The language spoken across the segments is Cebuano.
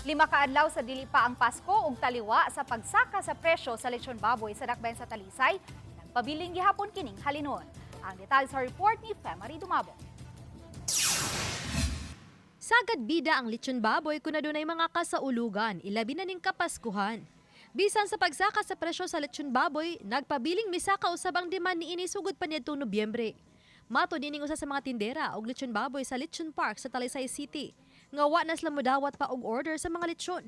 5 ka adlaw sa dili pa ang Pasko ug taliwa sa pagsaka sa presyo sa lechon baboy sa Dakbayan sa Talisay, nagpabiling gihapon kining halinon. Ang detalye sa report ni Femary Dumabo. Sagad bida ang lechon baboy kung adunay mga kasaulugan, ilabi na ning Kapaskuhan. Bisan sa pagsaka sa presyo sa lechon baboy, nagpabiling misaka usab ang demand niini sugod pa niadtong Nobyembre. Matod niining usa sa mga tindera og lechon baboy sa Lechon Park sa Talisay City, nga wa na sila mudawat pa og order sa mga lechon.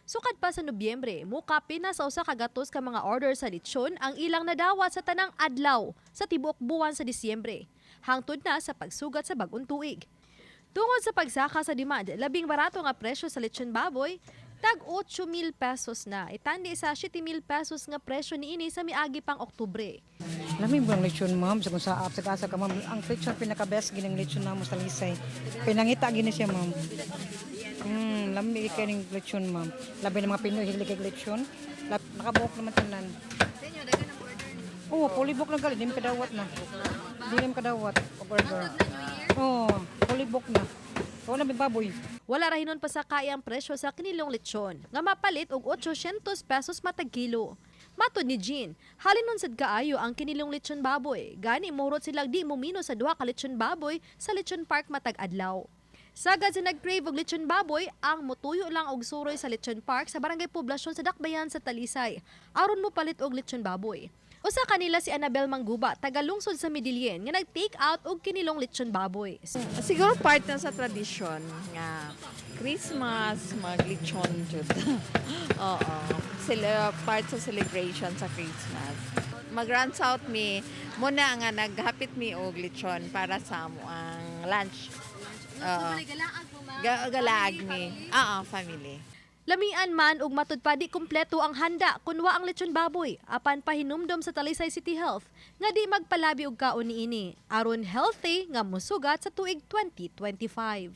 Sukad pa sa Nobyembre, mukapin na sa 100 ka mga order sa lechon ang ilang nadawat sa tanang adlaw sa tibuok buwan sa Disyembre, hangtod na sa pagsugat sa bag-ong tuig. Tungod sa pagsaka sa demand, labing barato nga presyo sa lechon baboy, tag 8,000 pesos na. Itandi sa 7,000 pesos nga presyo niini sa miagi pang Oktubre. Lami mo ang lechon, ma'am, sa kung sa sa asa ka, ma'am. Ang lechon pinaka best gining lechon namo sa Lisay. Pinangita gini siya, ma'am. Lami kay ning lechon, ma'am. Labi ng mga Pinoy hilig kay lechon. Nakabuok naman tanan. Oh, fully book na gali, di mo kadawat na. Di mo kadawat og order. Oh, fully book na. Wala may baboy. Wala ra hinon pasakay ang presyo sa kinilong lechon, nga mapalit og 800 pesos matag kilo. Matod ni Jean, halinon sad kaayo ang kinilong lechon baboy. Gani murot sila di mumino sa duha ka lechon baboy sa Lechon Park matag adlaw. Sagad sa nag-crave og lechon baboy, ang mutuyo lang og suroy sa Lechon Park sa Barangay Poblasyon sa Dakbayan sa Talisay aron mo palit og lechon baboy. Usa kanila si Annabel Mangguba, taga lungsod sa Medellin, nga nag-take out og kinilong lechon baboy. Siguro part na sa tradisyon nga Christmas, maglechon jud. Oo. Sila, part sa celebration sa Christmas. Mag-runs out mi muna nga naghapit mi og lechon para sa amo ang lunch. Oo. Galaag mi. Oo, family. Lamian man ug matud pa di kumpleto ang handa kun wa ang lechon baboy, apan pahinumdom sa Talisay City Health nga di magpalabi og kaon niini aron healthy nga mosugat sa tuig 2025.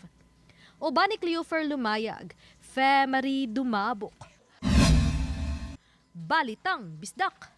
Uban ni Cleofer Lumayag, Femary Dumabok. Balitang Bisdak.